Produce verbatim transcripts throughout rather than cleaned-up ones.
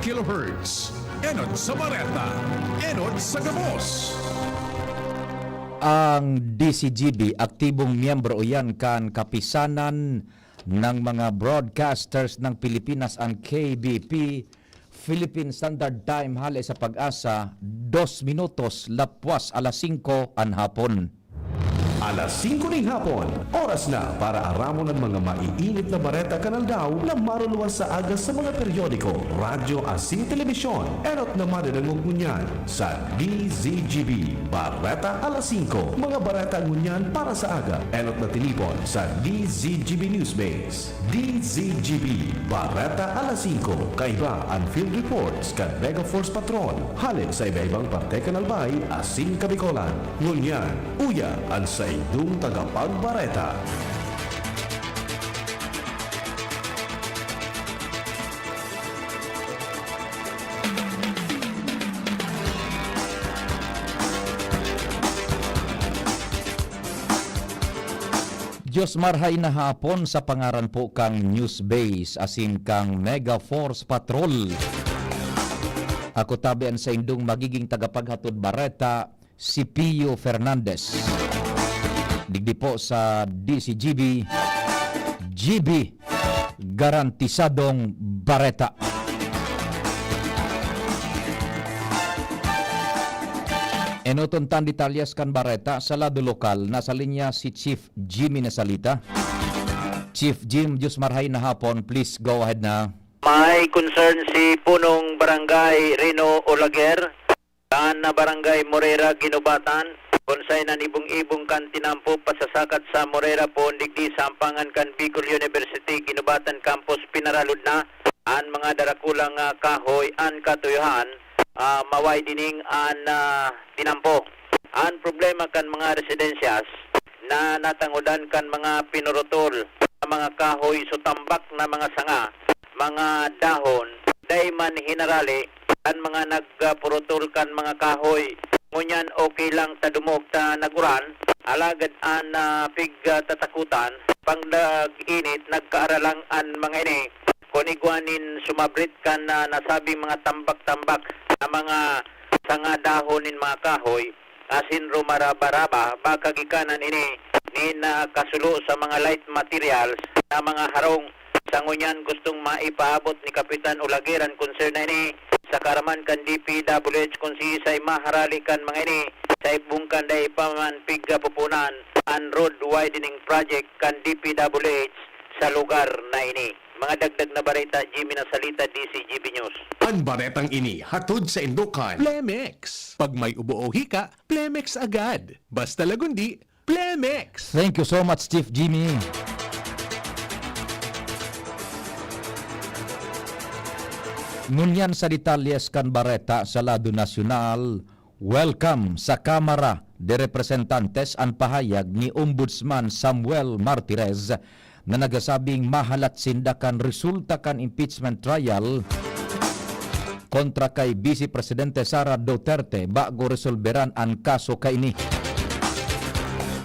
kilohertz. Enot sa bareta, enot sa gabos. Ang D C G B, aktibong miyembro iyan kan Kapisanan ng mga Broadcasters ng Pilipinas, ang K B P, Philippine Standard Time, hale sa Pag-asa, dos minutos lapwas alas singko an hapon. Alas singko ning hapon, oras na para aramon an mga maiinit na bareta kan aldaw na maruluwas sa aga sa mga periodiko, radyo asin telebisyon. Enot na madadangog ngunyan sa D Z G B Bareta Alas Singko. Mga bareta ngunyan para sa aga, enot na tinipon sa D Z G B Newsbase. D Z G B, Bareta Alas Singko, kaiba an field reports kan Mega Force Patrol, hale sa iba-ibang parte kan Albay asin Kabicolan. Ngunyan, uya an saindong tagapagbareta. Diyos marhay na hapon sa pangaran po kang Newsbase asin kang Mega Force Patrol. Ako tabi an saindong magiging tagapaghatod bareta, si Pio Fernandez. Digdi po sa D C G B, G B, garantisadong bareta. Enoton tan detalyes kan bareta sa lado lokal. Nasa linya si Chief Jimmy Nasalita. Chief Jim, Diyos marhay na hapon. Please go ahead na. May concern si punong barangay Rino Olaguer, kan na barangay Morera, Guinobatan, kun saen an ibong-ibong kan tinampo pasasakat sa Morera poon digdi sa ampangan kan Bicol University, Guinobatan Campus, pinaralod na an mga darakulang, ah, kahoy an katuyohan, ah, ma-widening an, ah, tinampo. An problema kan mga residensyas na natangodan kan mga pinurutol na mga kahoy, so tambak na mga sanga, mga dahon, dai man hinarali an mga nagpurutol kan mga kahoy. Ngunyan, okay lang ta dumog ta nag-uran, alagad an, ah, pigtatakutan, pagdag-init, nagkaaralang an mga ini. Kun igwa nin sumabrit kan, ah, nasabing mga tambak-tambak na mga sanga, dahon nin mga kahoy, asin rumaraba-raba, baka gikanan ini nin, ah, kasulo sa mga light materials na mga harong. Sa ngunyan, gustong maipaabot ni Kapitan Olaguer an concern na ini sa kaaraman kan D P W H kun siisay maharali kan mga ini sa ibong kan dai pa man pigkapupunan an road widening project kan D P W H sa lugar na ini. Mga dagdag na bareta, Jimmy Nasalita, D Z G B News. An baretang ini hatod saindo kan Plemex. Pag may ubo o hika, Plemex agad. Basta Lagundi, Plemex! Thank you so much, Chief Jimmy. Ngunyan sa detalyes kan bareta sa lado nasyonal, welcome sa Kamara de Representantes an pahayag ni Ombudsman Samuel Martires na nagsasabing mahalat sinda kan resulta kan impeachment trial kontra kay Vice Presidente Sara Duterte bago resolberan an kaso kaini.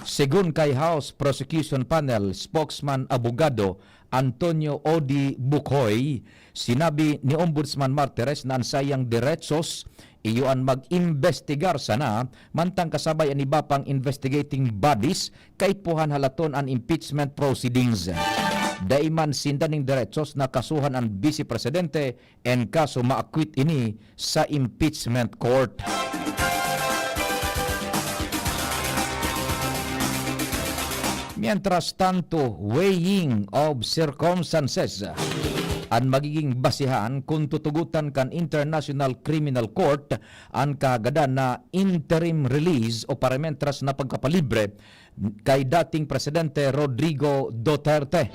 Segun kay House Prosecution Panel spokesman abogado Antonio Odi Bucoy, sinabi ni Ombudsman Martires na an saiyang deretsos iyo an mag-imbestigar sana, mantang kasabay an iba pang investigating bodies kaipuhan halaton an impeachment proceedings. Dai man sinda nin deretsos na kasuhan an Vice Presidente en kaso ma-acquit ini sa impeachment court. Mientras tanto, weighing of circumstances an magiging basehan kun tutugotan kan International Criminal Court an kahagadan na interim release o paramientras na pagpapalibre kay dating Presidente Rodrigo Duterte.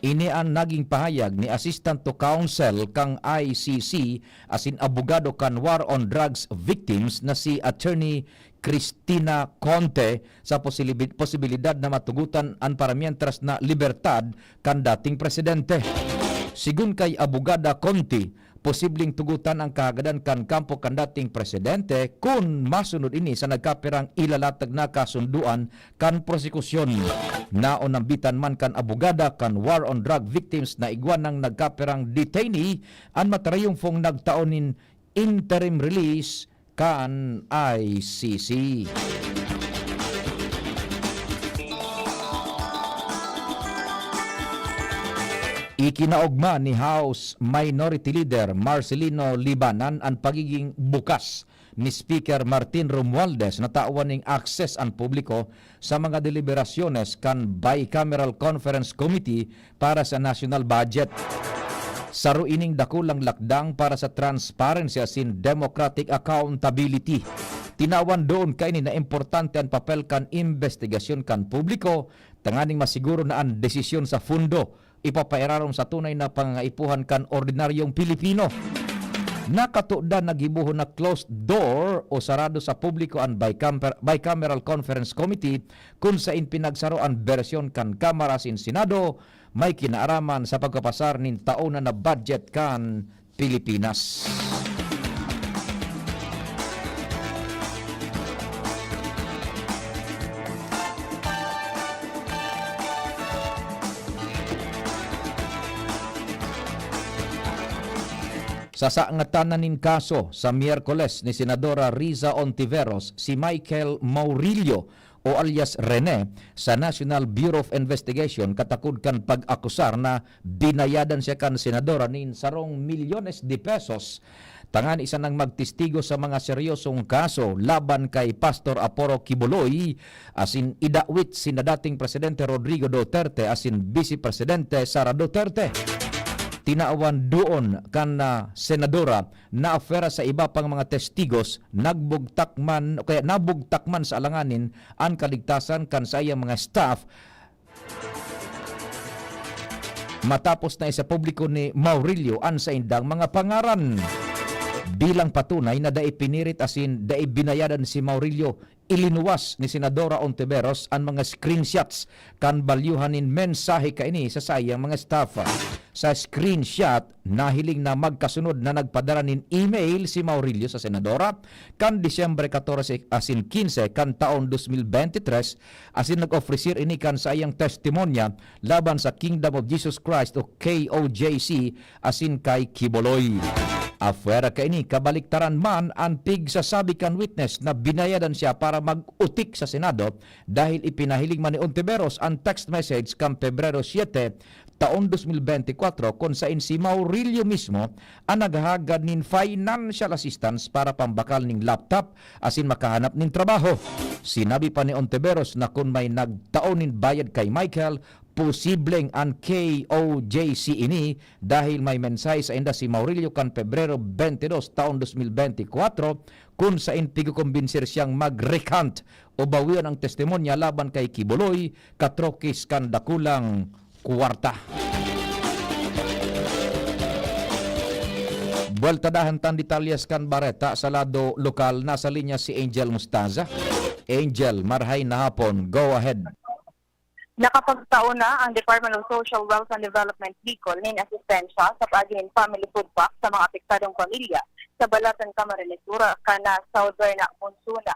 Ini an naging pahayag ni Assistant to Counsel kan I C C asin abogado kan war on drugs victims na si Attorney Cristina Conte sa posibi-, posibilidad na matugotan an paramientras na libertad kan dating presidente. Sigon kay Abogada Conte, posibleng tugotan ang kahagadan kan kampo kan dating presidente kun masunod ini sa nagkapirang ilalatag na kasundoan kan prosekusyon. Naonambitan man kan abogada kan war on drug victims na igwa nang nagkapirang detainee an matriyumfong nagtao nin interim release kan I C C. Ikinaogma ni House Minority Leader Marcelino Libanan an pagiging bukas ni Speaker Martin Romualdez na tawan ning access an publiko sa mga deliberasyones kan Bicameral Conference Committee para sa national budget. Saro ining dakulang lakdang para sa transparency asin democratic accountability. Tinawan doon kaini na importante an papel kan imbestigasyon kan publiko tanganing masiguro na an desisyon sa fundo ipapairarom sa tunay na pangangaipuhan kan ordinaryong Pilipino. Nakatudan na gibohon na closed door o sarado sa publiko an bicamper-, Bicameral Conference Committee kun sain pinagsaro an bersyon kan Kamara asin Senado may kinaaraman sa pagpapasar nin taon na na budget kan Pilipinas. Sasangatanan nin kaso sa Miyerkules ni Senadora Riza Ontiveros si Michael Maurilio o alias Rene sa National Bureau of Investigation katakod kan pag-akusar na binayadan siya kan senadora nin sarong milyones de pesos tangani sanang magtestigo sa mga seryosong kaso laban kay Pastor Aporo Quiboloy asin idawit sinda dating Presidente Rodrigo Duterte asin Vice Presidente Sara Duterte. Tinawan doon kan, ah, senadora na afera sa iba pang mga testigos, nagbugtak man o kaya nabugtak man sa alanganin an kaligtasan kan saiyang mga staff matapos na isapubliko ni Maurilio an saindang mga pangaran. Bilang patunay na dai pinirit asin dai binayadan si Maurilio, ilinuwas ni Senadora Ontiveros an mga screenshots kan balyuhan nin mensahe kaini sa saiyang mga staff. Sa screenshot, nahiling na magkasunod na nagpadara nin email si Maurilio sa senadora kan Disyembre katorse asin kinse kan taon dos mil bente tres, asin nag-ofrecer ini kan saiyang testimonya laban sa Kingdom of Jesus Christ o K O J C asin kay Quiboloy. Afuera kaini, kabaliktaran man an pigsasabi kan witness na binayadan siya para mag-utik sa Senado dahil ipinahiling man ni Ontiveros an text message kan Pebrero siete, taon dos mil bente kwatro, kun sain si Maurilio mismo an naghahagad nin financial assistance para pambakal nin laptop asin makahanap nin trabaho. Sinabi pa ni Ontiveros na kun may nagtao nin bayad kay Michael, posibleng an K O J C ini dahil may mensahe sainda si Maurilio kan Pebrero bente dos, taon dos mil bente kwatro, kun sain pigkukumbinser siyang mag-recant o bawian ang testimonya laban kay Quiboloy, katrokis kan dakulang kwarta. Buweltadahan tan detalyes kan bareta sa lado lokal, nasa linya si Angel Mustaza. Angel, marhay na hapon. Go ahead. Nakapagtao na ang Department of Social Wealth and Development Bicol nin asistensya sa paagi nin family food pack sa mga apektadong pamilya sa Balatan, Camarines Sur, kan Southern Monzon.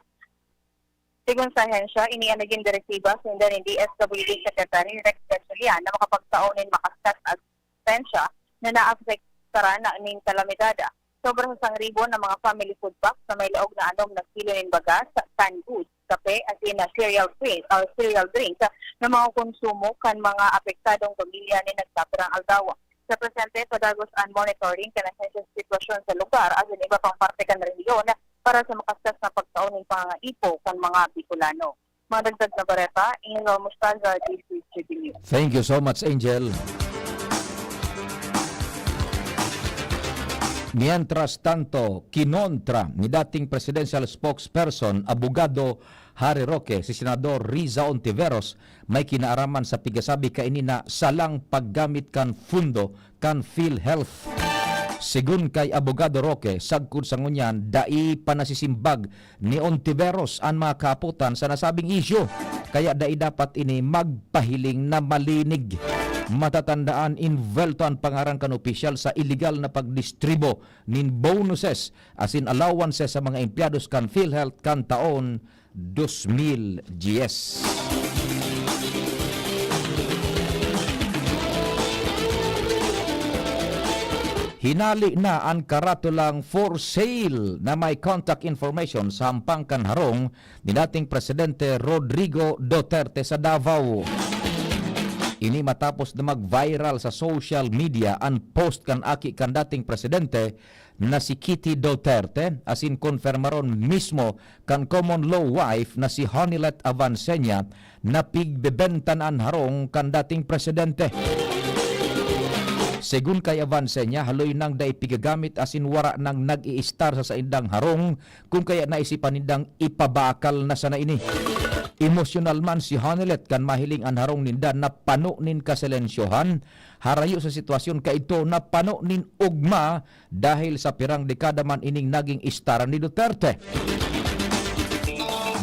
Sigon sa ahensya, ini an nagin direktiba sinda nin D S W D Secretary Rex Gatchalian na makapagtao nin makaskas a asistensya na naapektaran nin kalamidad. Sobra sa sangribo na mga family food pack sa may laog na anom na kilo nin bagas, canned goods, kape, asin na cereal drink, ah, cereal drink na mga konsumo kan mga apektadong pamilya nin nagkapirang aldaw. Sa presente, padagos an monitoring kan ahensya sa sitwasyon sa lugar asin iba pang parte kan rehiyon para sa makaskas na pagtao nin pangangaipo kan mga Bicolano. Madagdag na bareta, Angel Mustaza, D C G B News. Thank you so much, Angel. Mientras tanto, kinontra ni dating presidential spokesperson, Abogado Harry Roque, si Senador Riza Ontiveros, may kinaaraman sa pigasabi kaini na salang paggamit kan fundo kan PhilHealth. Segun kay Abogado Roque, sagkod sa ngunyan, dai pa nasisimbag ni Ontiveros an mga kaapotan sa nasabing isyu, kaya dai dapat ini magpahiling na malinig. matatandaan, inwelto an pangaran kan opisyal sa iligal na pagdistribo nin bonuses asin allowances sa mga empleyados kan PhilHealth kan taon dos mil dyes. Hinali na an karatolang for sale na may contact information sa hampang kan harong ni dating Presidente Rodrigo Duterte sa Davao. Ini matapos na mag-viral sa social media an post kan aki kan dating presidente na si Kitty Duterte, asin konfirmaron mismo kan common law wife na si Honilet Avancenia na pigbebenta na an harong kan dating presidente. Segun kay Avancenia, haloy nang dai pigagamit asin wara nang nag-iistar sa saindang harong, kun kaya naisipan nindang ipabakal na sana ini. Emosyonal man si Honilet kan mahiling an harong ninda na pano nin kasilensyohan, harayo sa sitwasyon kaidto na pano nin ugma dahil sa pirang dekada man ining naging istara ni Duterte.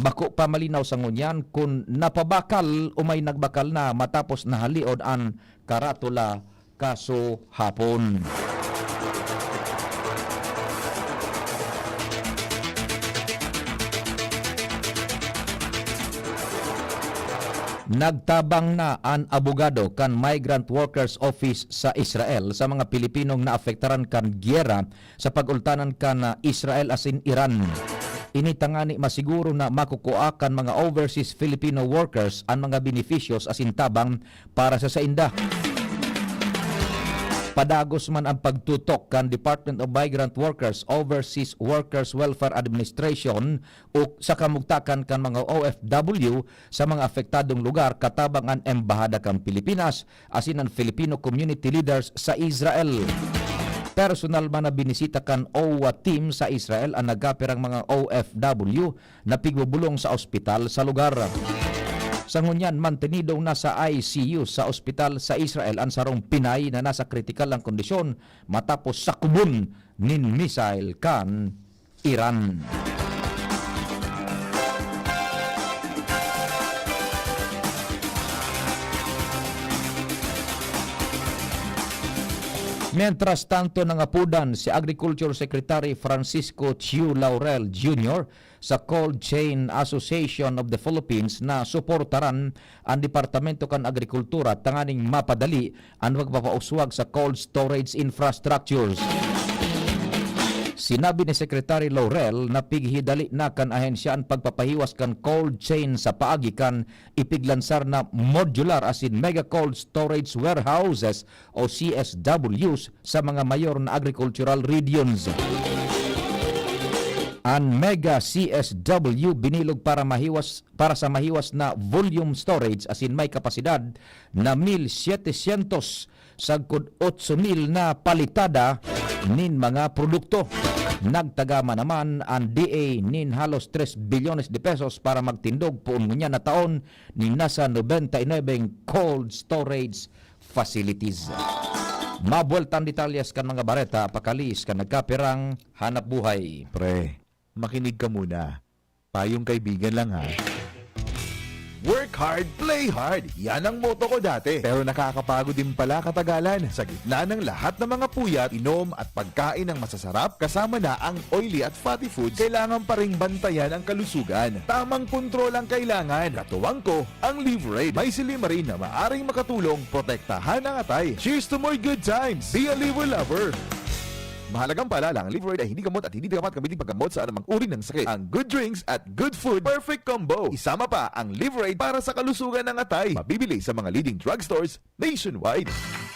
Bako pa malinaw sa ngunyan kun napabakal o may nagbakal na matapos nahaliod an karatula kasuhapon. Nagtabang na an abogado kan Migrant Workers Office sa Israel sa mga Pilipinong naapektaran kan giyera sa pag-ultanan kan, ah, Israel asin Iran. Ini tangani masiguro na makukua kan mga overseas Filipino workers an mga benepisyos asin tabang para sa sainda. Padagos man ang pagtutok kan Department of Migrant Workers, Overseas Workers Welfare Administration, o sa kamugtakan kan mga O F W sa mga apektadong lugar, katabang an Embahada kan Pilipinas asin an Filipino community leaders sa Israel. Personal man na binisita kan O W A team sa Israel an nagkapirang mga O F W na pigbobolong sa ospital sa lugar. Sa ngunyan, mantenido na sa I C U sa ospital sa Israel an sarong Pinay na nasa kritikal na kondisyon matapos sakubon nin missile kan Iran. Mientras tanto, nangapodan si Agriculture Secretary Francisco Chiu Laurel Junior sa Cold Chain Association of the Philippines na suportaran an Departamento kan Agrikultura tanganing mapadali an pagpapauswag sa cold storage infrastructures. Sinabi ni Secretary Laurel na pighidali na kan ahensya an pagpapahiwas kan cold chain sa paagi kan ipiglansar na modular asin mega cold storage warehouses o C S Ws sa mga mayor na agricultural regions. An mega C S W binilog para mahiwas para sa mahiwas na volume storage asin may kapasidad na mil setecientos sagkod otso mil na palitada nin mga produkto. Nagtagama naman an D A nin halos tres bilyones de pesos para magtindog poon ngunyan na taon nin nasa nobenta y nuebe cold storage facilities. Mabuwelta an detalyes kan mga bareta pakaliis kan nagkapirang hanapbuhay. Pre, makinig ka muna. Payong kaibigan lang, ha. Work hard, play hard. Yan ang motto ko dati. Pero nakakapagod din pala katagalan. Sa gitna ng lahat ng mga puyat, inom at pagkain ng masasarap, kasama na ang oily at fatty foods, kailangan pa ring bantayan ang kalusugan. Tamang kontrol ang kailangan. Katuwang ko, ang Liverade. May silymarin na maaring makatulong protektahan ang atay. Cheers to more good times! Be a Liver Lover! Mahalagang paalala, ang Liverade ay hindi gamot at hindi dapat gamitin paggamot sa anumang uri ng sakit. Ang good drinks at good food, perfect combo. Isama pa ang Liverade para sa kalusugan ng atay. Mabibili sa mga leading drugstores nationwide.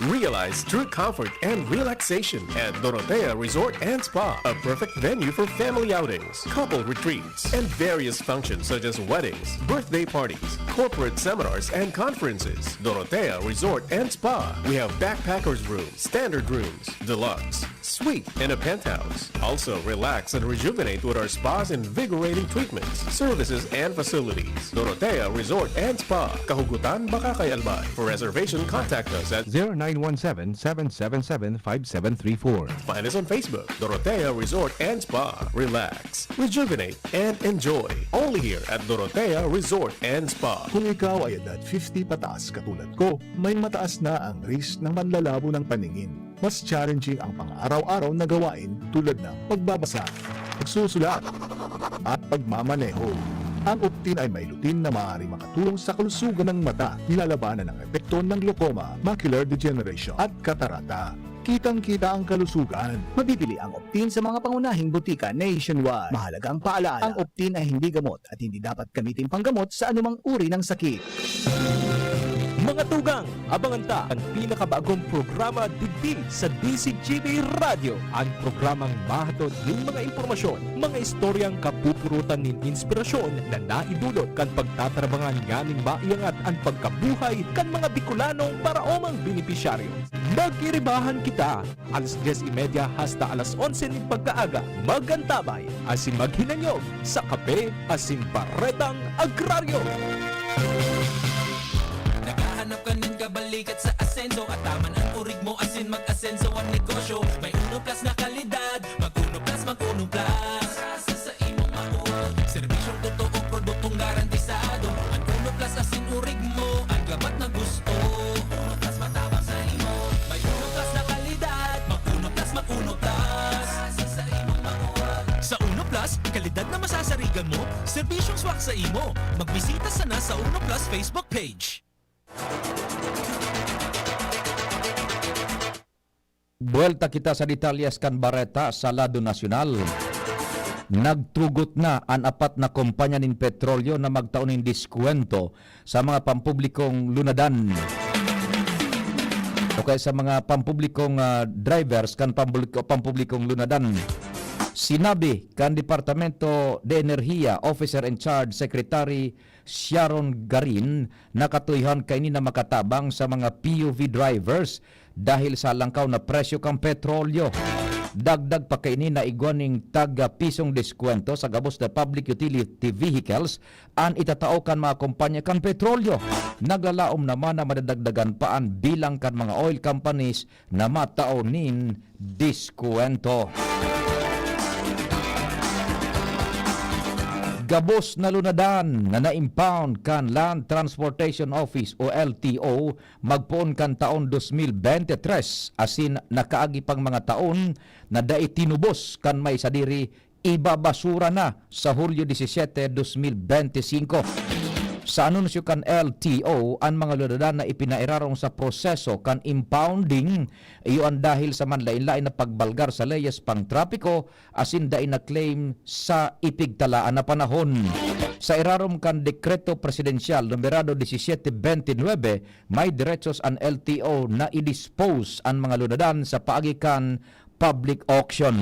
Realize true comfort and relaxation at Dorotea Resort and Spa, a perfect venue for family outings, couple retreats, and various functions such as weddings, birthday parties, corporate seminars, and conferences. Dorotea Resort and Spa. We have backpackers rooms, standard rooms, deluxe, Suite in a penthouse. Also, relax and rejuvenate with our spa's invigorating treatments, services, and facilities. Dorotea Resort and Spa. Kahugutan, Bacacay, Albay. For reservation, contact us at zero nine one seven, seven seven seven, five seven three four. Find us on Facebook, Dorotea Resort and Spa. Relax, rejuvenate, and enjoy. Only here at Dorotea Resort and Spa. Kung ikaw ay edad fifty pataas katulad ko, may mataas na ang risk ng manlalabo ng paningin. Mas challenging ang pang-araw-araw na gawain tulad ng pagbabasa, pagsusulat, at pagmamaneho. Ang Optin ay may lutein na maaaring makatulong sa kalusugan ng mata, nilalabanan ang epekto ng glaucoma, macular degeneration, at katarata. Kitang-kita ang kalusugan. Mabibili ang Optin sa mga pangunahing botika nationwide. Mahalagang paalaala, ang Optin ay hindi gamot at hindi dapat gamitin panggamot sa anumang uri ng sakit. Mga tugang, abangan ta an pinakabagong programa digdi sa D Z G B Radyo, an programang mahatod nin mga impormasyon, mga istoryang kapupurutan nin inspirasyon na naidulot kan pagtatrabangan nganing maiangat an pagkabuhay kan mga Bicolanong paraomang benepisyaryo. Mag-iribahan kita, alas dyes y media hasta alas onse nin pagkaaga, mag-antabay asin maghinanyog sa kape asin baretang agraryo. Naghahanap ka nin kabalikat sa asenso, ataman an orig mo asin mag-asenso an negosyo. May Uno Plus na kalidad, mag Uno Plus, mag Uno Plus. Sa imong maot. Serbisyong totoo, produktong garantisado. Ang Uno Plus asin urig mo, ang gabat na gusto. Uno Plus matabang sa imo. May Uno Plus na kalidad. Mag Uno Plus, mag Uno Plus. Sa imong maot. Sa Uno Plus, kalidad na masasarigan mo, serbisyong swak sa imo. Magbisita sana sa Uno Plus Facebook page. Buwelta kita sa detalyes kan bareta sa lado nasyonal. Nagtugot na an apat na kompanya nin petrolyo na magtao nin diskwento sa mga pampublikong lunadan o kaya sa mga pampublikong, ah, drivers kan pampubliko-, pampublikong lunadan. Sinabi kan Departamento de Enerhiya Officer in Charge Secretary Sharon Garin, nakatuyohan kaini na makatabang sa mga P U V drivers dahil sa langkaw na presyo kan petrolyo. Dagdag pa kaini na igwa nin tag-pisong diskwento sa gabos na public utility vehicles an itatao kan mga kompanya kan petrolyo. Naglalaom naman na madadagdagan pa an bilang kan mga oil companies na matao nin diskwento. Gabos na lunadan na na-impound kan Land Transportation Office o L T O magpoon kan taon dos mil bente tres, asin nakaagi pang mga taon na dai tinubos kan may sadiri, ibabasura na sa Hulyo disisiete, dos mil bente singko. Sa anunsyo kan L T O, an mga lunadan na ipinairarong sa proseso kan impounding, iyo an dahil sa manlaen-laen na pagbalgar sa leyes pang-trapiko asin dai na-claim sa ipigtalaan na panahon. Sa irarom kan Dekreto Presidensyal Numerado disisiete bente nuebe, may derechos an L T O na i-dispose an mga lunadan sa paagi kan public auction.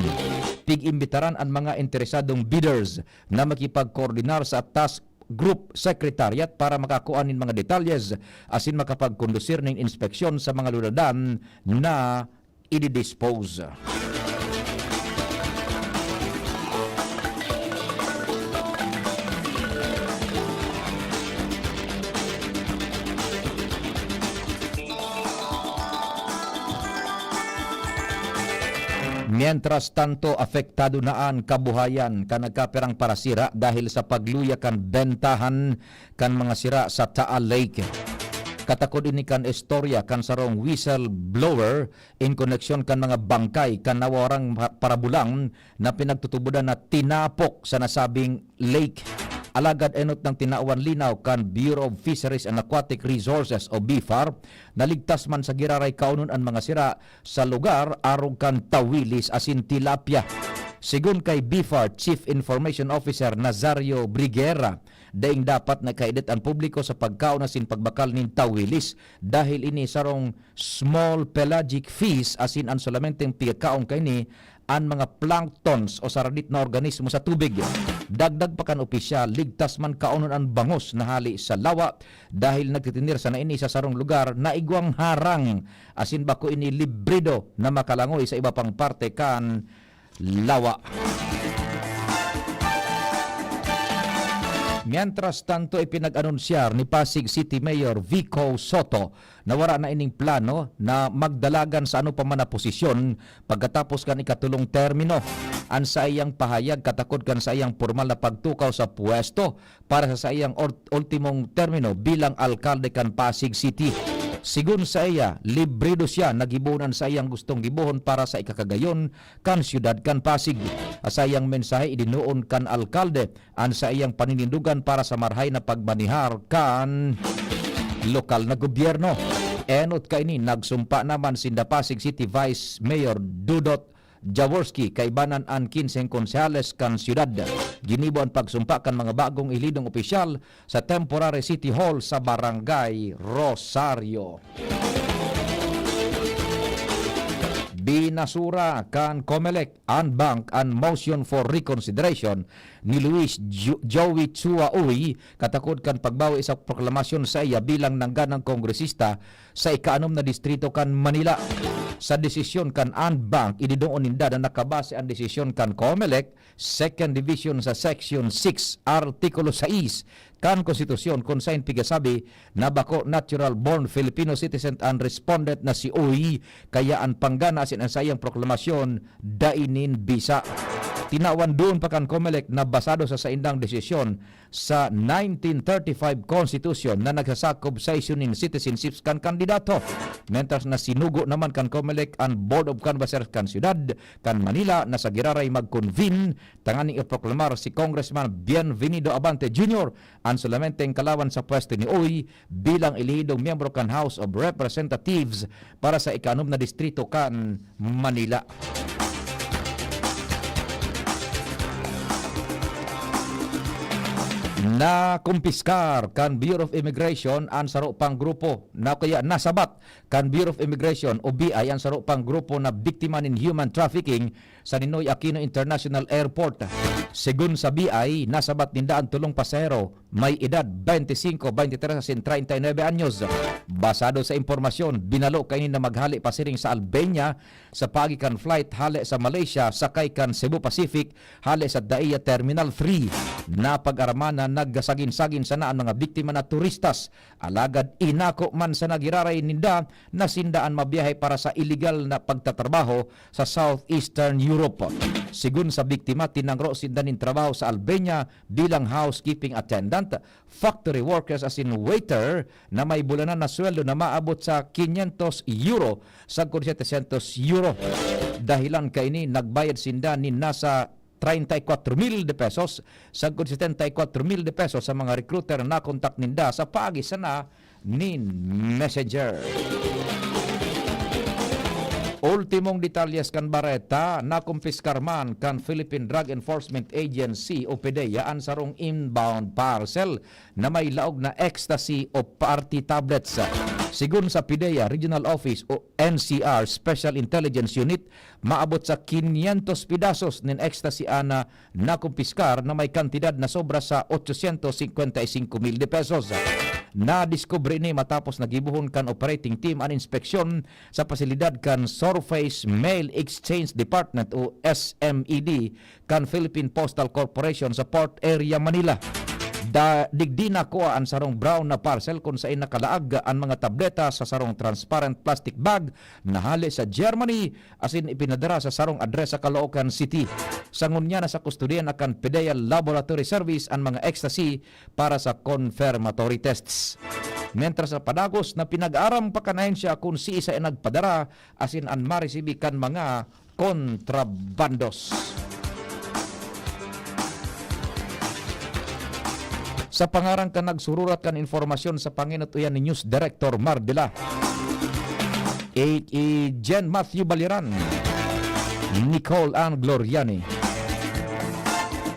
Pig-imbitaran an mga interesadong bidders na makipagkoordinar sa Task Group Secretariat para makakua nin mga detalyes asin makapagkondusir nin inspeksyon sa mga lunadan na i-dispose. Mientras tanto, apektado na an kabuhayan kan nagkapirang parasira dahil sa pagluya kan bentahan kan mga sira sa Taal Lake. Katakod ini kan istorya kan sarong whistleblower in koneksyon kan mga bangkay kan nawawarang pa-, parabulang na pinagtutubodan na tinapok sa nasabing lake. Alagad enot nang tinawan linaw kan Bureau of Fisheries and Aquatic Resources o BFAR, naligtas man sa giraray kaonon an mga sira sa lugar arog kan tawilis asin tilapia. Sigon kay BFAR Chief Information Officer Nazario Briguera, daing dapat na kaidit an publiko sa pagkaon asin pagbakal nin tawilis dahil ini sarong small pelagic fish asin an solamenteng pigkaon kaini an mga planktons o saradit na organismo sa tubig. Dagdag pa kan opisyal, ligtas man kaonon an bangos na hale sa lawa dahil nagtitiner sana ini sa sarong lugar na igwang harang, asin bako ini librido na makalangoy sa iba pang parte kan lawa. Mientras tanto, ipinag-anunsyar ni Pasig City Mayor Vico Sotto na wara na ining plano na magdalagan sa ano pa man na posisyon pagkatapos kan ikatulong termino. An saiyang pahayag katakod kan saiyang pormal na pagtukaw sa pwesto para sa saiyang or-, ultimong termino bilang alkalde kan Pasig City. Sigon saiya, librido siya na gibohon an saiyang gustong gibohon para sa ikakagayon kan siyudad kan Pasig. Sa saiyang mensahe, idinoon kan alkalde an saiyang paninindogan para sa marahay na pagmanihar kan lokal na gobyerno. Enot kaini, nagsumpa naman sinda Pasig City Vice Mayor Dodot Jaworski kaibanan an kinseng konsehales kan siyudad. Ginibo an pagsumpa kan mga bagong elidong opisyal sa temporary city hall sa Barangay Rosario. Binasura kan Comelec an bank an motion for reconsideration ni Luis Jo-, Joey Chua Uy katakod kan pagbawi sa proklamasyon saiya bilang nangganang kongresista sa ikaanom na distrito kan Manila. Sa desisyon kan an bank, ididoon ninda na nakabase an desisyon kan Comelec, Second Division sa Section six, Artikulo sais kan Konstitusyon, kun saen pigasabi na bako natural-born Filipino citizen an respondent na si Uy, kaya an panggana asin an saiyang proklamasyon dai nin bisa. Tinawan duon pa kan Comelec na basado sa saindang desisyon sa nineteen thirty-five Constitution na nagsasakop sa isyu nin citizenships kan kandidato. Mentras na sinugo naman kan Comelec an Board of Canvassers kan siyudad kan Manila na sa giraray mag-convene tanganing iproklamar si Congressman Bienvenido Abante Junior, an solamenteng kalawan sa pwesto ni Uy, bilang elehidong miyembro kan House of Representatives para sa ikaanom na distrito kan Manila. Nakumpiskar kan Bureau of Immigration an saro pang grupo na kaya nasabat kan Bureau of Immigration o B I an saro pang grupo na biktima nin human trafficking sa Ninoy Aquino International Airport. Segun sa B I, nasabat ninda an tolong pasahero, may edad twenty-cinco, twenty-tres asin treinta y nueve anyos. Basado sa impormasyon, binalo kaini na maghale pasiring sa Albania sa paagi kan flight hale sa Malaysia sakay kan Cebu Pacific hale sa Daia Terminal three. Napag-aramanan na nagsagin-sagin sana an mga biktima na turistas, alagad inako man sana giraray ninda na sinda an mabiyahe para sa iligal na pagtatrabaho sa Southeastern Europe. Segun sa biktima, tinangro sinda nin trabaho sa Albania bilang housekeeping attendant, factory workers asin waiter na may bulanan na sweldo na maabot sa quinientos euro sagkod setecientos euro. Dahilan kaini, nagbayad sinda nin nasa treinta y cuatro mil de pesos sagkod setenta y cuatro mil de pesos sa mga recruiter na nakontak ninda sa paagi sana nin Messenger. Ultimong detalyes kan bareta, nakumpiskar man kan Philippine Drug Enforcement Agency o PDEA an sarong inbound parcel na may laog na ecstasy o party tablets. Sigon sa PDEA Regional Office o N C R Special Intelligence Unit, maabot sa quinientos pedasos nin ecstasy an nakumpiskar na may kantidad na sobra sa ochocientos cincuenta y cinco mil de pesos. Nadiskubre ini matapos na gibohon kan operating team an inspeksyon sa pasilidad kan Surface Mail Exchange Department o S M E D kan Philippine Postal Corporation sa Port Area, Manila. Da-, digdi nakua an sarong brown na parcel kun saen nakalaag an mga tableta sa sarong transparent plastic bag na hale sa Germany asin ipinadara sa sarong address sa Caloocan City. Sa ngunyan, nasa kustodiya na kan PDEA Laboratory Service an mga ecstasy para sa confirmatory tests. Mientras sa padagos na pinag-aaram pa kan ahensya kun siisay an nagpadara asin an maresibi kan mga kontrabandos. Sa pangaran kan nagsururat kan impormasyon sa panginut-oyan ni News Director Mar Dela, i, i Jen Matthew Baliran, Nicole Ann Gloriani.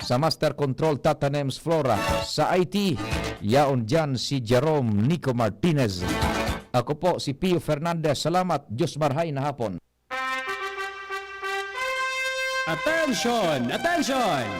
Sa Master Control, Tata Nems Flora. Sa I T, yaon diyan si Jerome Nico Martinez. Ako po si Pio Fernandez. Salamat. Diyos marhay na hapon. Attention! Attention!